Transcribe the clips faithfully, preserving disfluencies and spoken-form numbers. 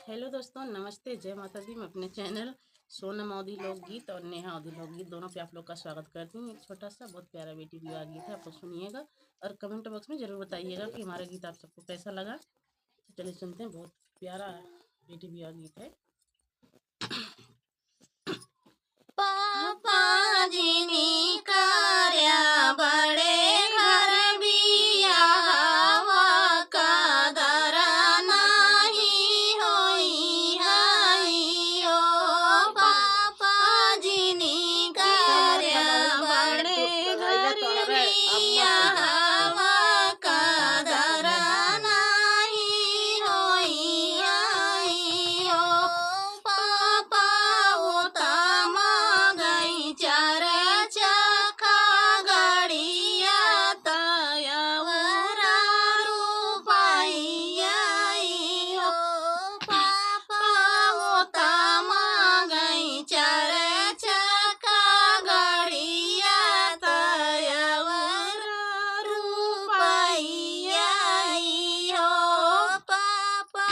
हेलो दोस्तों, नमस्ते, जय माता दी। मैं अपने चैनल सोनम अवधी लोकगीत और नेहा अवधी लोकगीत दोनों पे आप लोग का स्वागत करती हूँ। एक छोटा सा बहुत प्यारा बेटी विवाह गीत है, आप लोग सुनिएगा और कमेंट बॉक्स में ज़रूर बताइएगा कि हमारा गीत आप सबको कैसा लगा। तो चलिए सुनते हैं, बहुत प्यारा बेटी विवाह गीत है। पापा जिनी कर्या बड़े घर बियाहवा कदर नाही होई हई हो। पापा जिनी कर्या बड़े घर बियाहवा कदर नाही होई हई हो। पापा ओतमा गई चार चक्का गड़िया तयवरा रुपैया हो। पापा ओतमा गई चार चक्का गड़िया तयवरा रुपैया हो। पापा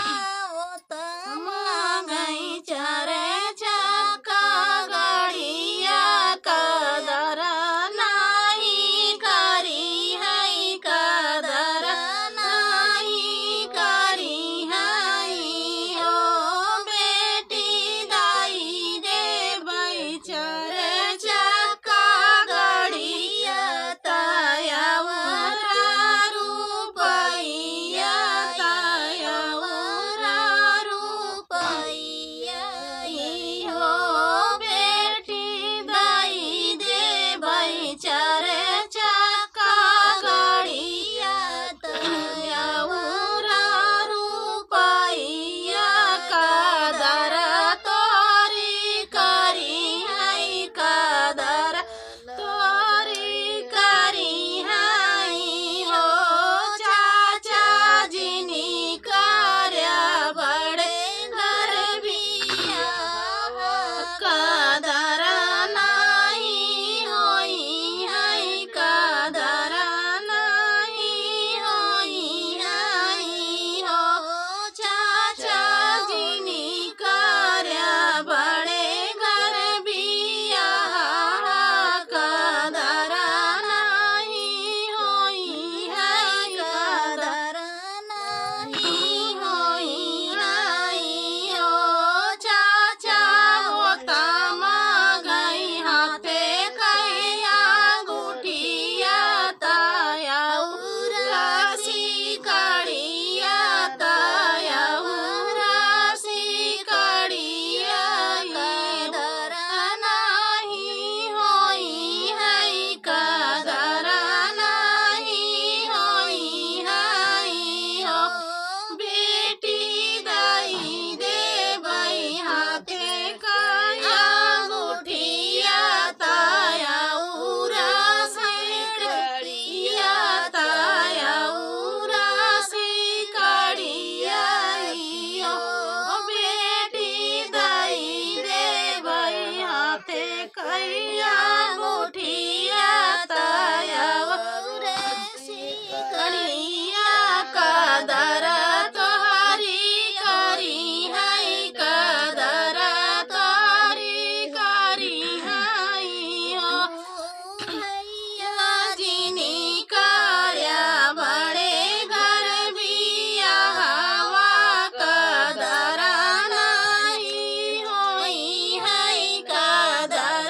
ओतमा गई चार चक्का गड़िया कदर नाही करी हई, कदर नाही करी हई हो। बेटी दाई देबै चार चक्का गड़िया तयवरा रुपैया, तयवरा रुपैया हो। बेटी दाई देबै चार चक्का गड़िया तयवरा रुपैया कदर तोरी करी हई, कदर तोरी करी हई हो। चाचा जिनी कर्या बड़े घर बियाहवा कदर नाही होई हई, कदर नाही होई हई हो। चाचा जिनी कर्या बड़े घर बियाहवा कदर नाही होई हई, कदर नाही होई हई हो। चाचा ओतमा गई हाथे कई अंगूठिया तयवरा सिकड़िया, तयवरा सिकड़िया कदर नाही होई हई, कदर नाही होई हई हो। बेटी दाई देबै हाथे कई अंगूठिया तयवरा सिकड़िया, तयवरा सिकड़िया हो। बेटी दाई देबै हाथे कई अंगूठिया तयवरा सिकड़िया कदर तोहरी करी हई, कदर तोहरी करी हई हो। भैया जिनी कर्या बड़े घर बियाहवा कदर नाही होई हई, कदर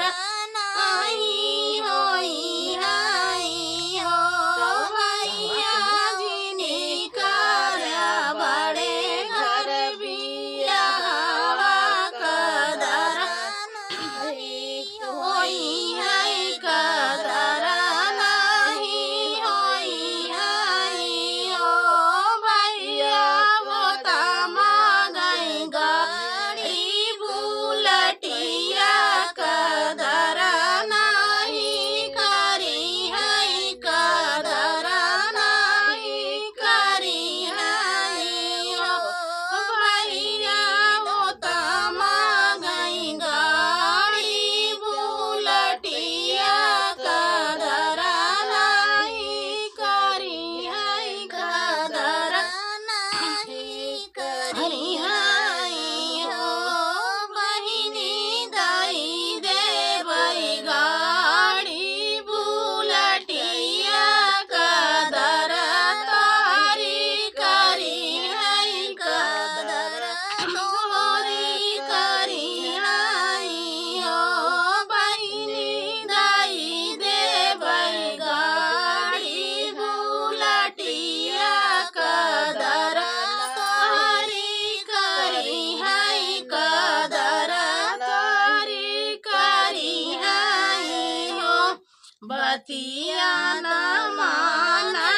बतिया न माना